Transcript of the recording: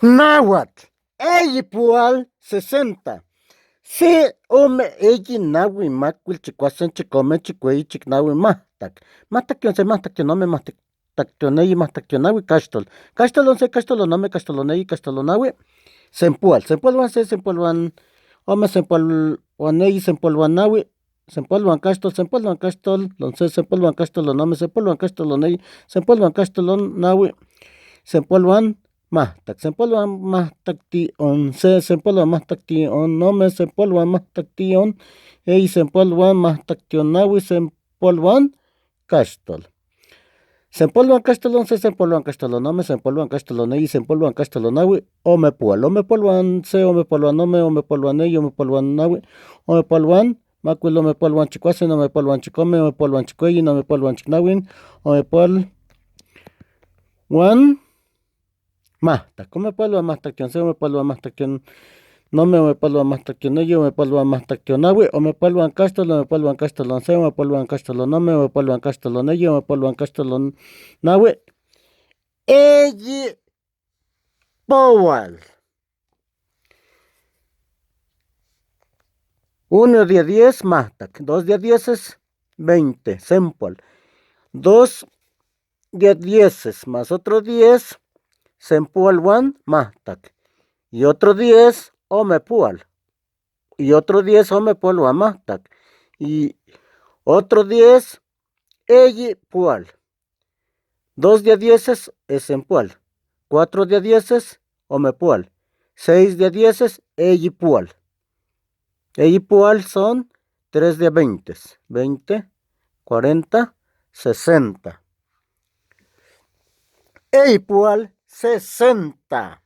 Nahuatl, eyi poal, 60. Se, ome, eyi, nahui, macuil, chicuasen, chicome, chicueyi, chicnahui, mahtac. Mahtac tion se, mahtac tion ome, mahtac tion eyi, mahtac tion nahui, caxtol. Caxtol on se, caxtol on ome, caxtol on eyi, caxtol on nahui, sempoal. Sempoal huan se, sempoal huan ome, sempoal huan eyi, sempoal huan nahui, sempoal huan caxtol, sempoal huan caxtol on se, sempoal huan caxtol on ome, sempoal huan caxtol on eyi, sempoal huan caxtol on nahui, sempoal huan mahtac, sempoal huan mahtacti on se, sempoal huan mahtacti on ome, sempoal huan mahtacti on eyi, sempoal huan mahtacti on nahui, sempoal huan caxtol. Sempoal huan caxtol on se, sempoal huan caxtol on ome, sempoal huan caxtol on eyi, sempoal huan caxtol on nahui, ome poal. Ome poal huan se, ome poal huan ome, ome poal huan eyi, ome poal huan nahui, ome poal huan macuil, ome poal huan chicuasen, ome poal huan chicome, ome poal huan chicueyi, ome poal huan chicnahui, ome poal huan mahtac. Ome poal huan mahtac tion se, ome poal huan mahtac tion ome, ome poal huan mahtac tion eyi, ome poal huan mahtac tion nahui, ome poal huan caxtol, ome poal huan caxtol on se, ome poal huan caxtol on ome, ome poal huan caxtol on eyi, ome poal huan caxtol on nahui, eyi poal. Uno de 10, mahtac. Dos de 10 es 20, sempoal. Dos de 10 más otro 10, sempoal huan mahtac. Y otro 10, omepoal. Y otro 10, omepoal huan mahtac. Y otro 10, eyipoal. Dos de 10 es sempoal. Cuatro de 10 es omepoal. Seis de 10 es eyipoal. Eyipoal son 3 de 20. 20, 40, 60. Eyipoal 60.